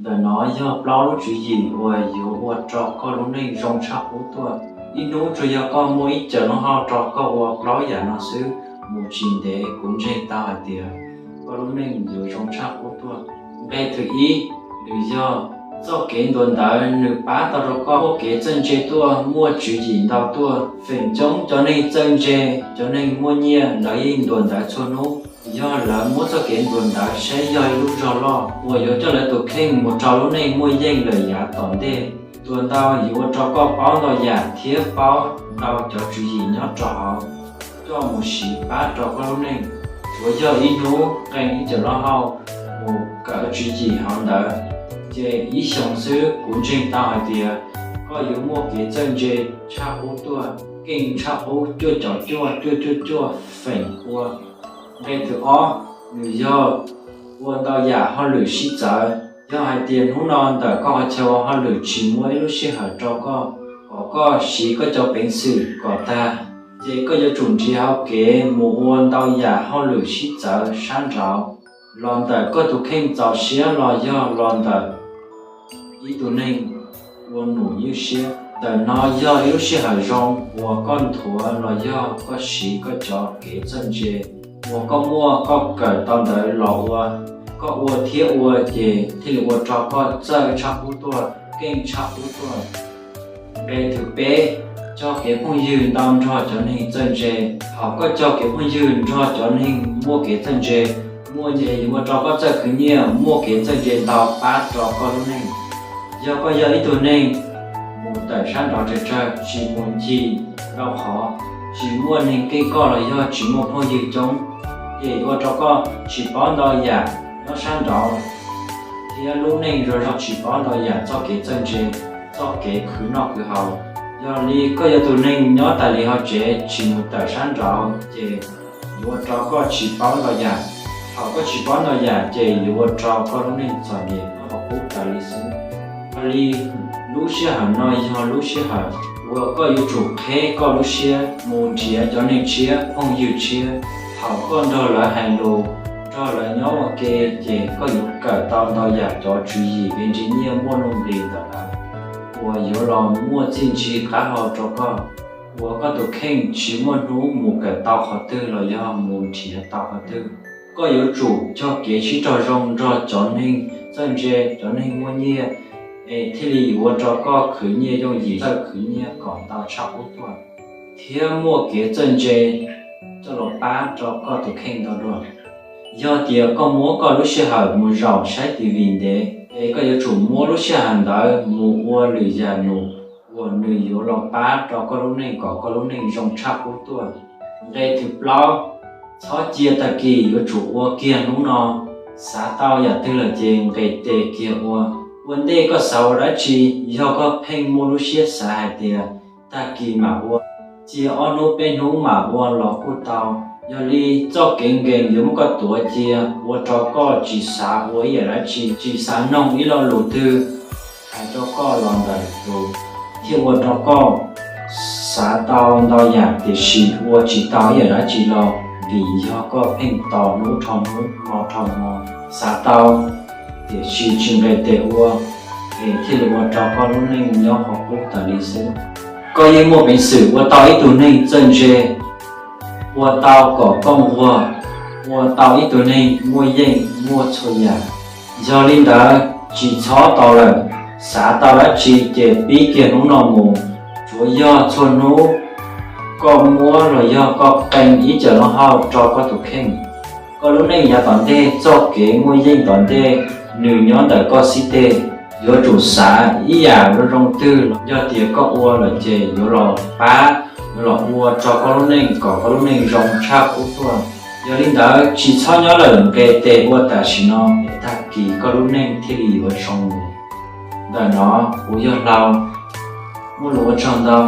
Ntawm no yog plaub lub tswv yim uas yuav ua rau koj lub neej zoo tshaj qub tuaj. Ib hnub tsuas yog koj muaj ib cov lub hau rau koj ua plaub yam no xwb, mus tsis ntev kuv ntseeg tau hais tias koj lub neej yuav zoo tshaj qub tuaj. Nqe thib ib, nws yog txoj kev ntuas ntawv, nws pab tau rau koj muaj kev txawj ntse tuaj, muaj tswv yim ntau tuaj. Feem coob cov neeg txawj ntse, cov neeg muaj nyiaj, lawv yeej ntuas ntawv txhua hnub. Yog lawv muab txoj kev ntuas ntawv saib yog ib lub zog loj uas yuav coj lawv tus kheej mus rau lub neej muaj yeej lawm yav tom ntej. Ntuas ntau yuav ua rau koj paub ntau yam thiab paub ntau cov tswv yim nyob rau hauv, coj mus siv pab rau koj lub neej. Tsuas yog ib hnub qee ib cov lub hau mus kawm tswv yim hauv ntawd, ces ib xyoos xwb kuv ntseeg tau hais tias koj yuav muaj kev txawj ntse tshaj qub tuaj, keej tshaj qub cuaj caum cuaj cuaj cuaj cuaj feem pua. Nqe thib ob, nws yog ua ntau yam hauj lwm sib txawv. Yog hais tias hnub no ntawm koj qhov chaw ua hauj lwm tsis muaj ib lub sij hawm rau koj kom koj siv koj cov peev xwm kom tag, ces koj yuav tsum nrhiav hauv kev mus ua ntau yam hauj lwm sib txawv sab nraud, los ntawm koj tus kheej txaus siab los yog los ntawm ib tug neeg ua num ywj siab. Ntawm no yog ib lub sij hawm zoo uas koj nthuav los yog koj siv koj cov kev txawj ntse uas koj muaj koj kawm tau ntawd los ua. Koj ua thiab ua ces thiaj li ua rau koj txawj tshaj qub tuaj, keej tshaj qub tuaj. Nqe thib peb, cog kev phooj ywg ntau nrog cov neeg txawj ntse. Thaum koj cog kev phooj ywg nrog cov neeg muaj kev txawj ntse, muaj nyiaj yuav ua rau koj txawj khwv nyiaj, muaj kev txawj ntse ntau pab rau koj lub neej. Yog koj yog ib tug neeg mus tawm sab nraud tsawg tsawg, tsis mus ncig ntau qhov, tsis muaj neeg keej koj los yog tsis muaj phooj ywg coob, ces yuav ua rau koj tsis paub ntau yam nyob sab nraud thiab lub neej zoo zoo tsis paub ntau yam txoj kev txawj ntse, txoj kev khwv noj khwv haus. Yog li koj yog tus neeg nyob tas li hauv tsev tsis mus tawm sab nraud ces yuav ua rau koj tsis paub ntau yam. Thaum koj tsis paub ntau yam ces yuav ua rau koj lub neej txom nyem qhov qub tas li xwb. Yog li lub sij hawm no yog lub sij hawm uas koj yuav tsum qheb koj lub siab mus nrhiav cov neeg tshiab phooj ywg tshiab. Thaum koj nrog lawv hais lus, nrog lawv nyob ua ke, ces koj yuav kawm tau ntau yam cov tswv yim kev nrhiav nyiaj muaj nuj nqis ntawm lawv uas yuav los muaj txiaj ntsig qab hau rau koj, uas koj tus kheej tsis muaj hnub mus kawm tau qhov twg los yog mus nrhiav tau qhov twg. Koj yuav tsum cog kev sib raug zoo nrog cov neeg txawj ntse, cov neeg muaj nyiaj, es thiaj li yuav ua rau koj khwv nyiaj yooj yim, txawj khwv nyiaj kom ntau tshaj qub tuaj, thiab muaj kev txawj ntse coj los pab rau koj tus kheej ntau dua. Yog tias koj muab koj lub sij hawm mus zaum saib T V ntev, es koj yuav tsum muab lub sij hawm ntawd mus ua lwm yam num uas nws yuav los pab rau koj lub neej kom koj lub neej zoo tshaj qub tuaj. Nqe thib plaub, txhob cia tag kis, yuav tsum ua kiag hnub no. Xav tau yam twg lawm ces nqes tes kiag ua. Ua ntej koj xav ua dab tsi, yog koj pheej muaj lub siab xav hais tias tag kis mam ua, cia ob hnub peb hnub mam ua los kuj tau. Yog li txoj kev nkees yuav muab koj tuav cia, ua rau koj tsis xav ua ib yam dab tsi, tsis xav noog ib lo lus twg hais rau koj los ntawm tus, thiab ua rau koj xav tau ntau yam tiam sis ua tsis tau ib yam dab tsi los vim yog koj pheej tos hnub dhau hnub, hmo dhau hmo, xav tau tiam sis tsis nqes tes ua, es thiaj li ua rau koj lub neej nyob qhov qub tas li xwb. Koj yeej muaj peev xwm ua tau ib tug neeg txawj ntse, ua tau kom koj nquag, ua tau ib tug neeg muaj yeej muaj txhua yam. Yog li ntawd, tsis txhob tos lawm, xav tau dab tsi ces pib kiag hnub no mus. Tsuav yog txhua hnub koj muab los yog koj qee ib cov lub hau rau koj tus kheej, koj lub neej yav tom ntej, txoj kev muaj yeej tom ntej, nws nyob ntawm koj xib teg. Yuav tsum xav ib yam zoo zoo twg los yog tias koj ua lawm ces yuav los pab, yuav los ua rau koj lub neej kom koj lub neej zoo tshaj qub tuaj. Yog li ntawd, tsis txhob nyob lawm, nqes tes ua tam sim no, tag kis koj lub neej thiaj li yuav zoo. Ntawm no kuv yog Hlau, muaj lus ua tsaug ntau.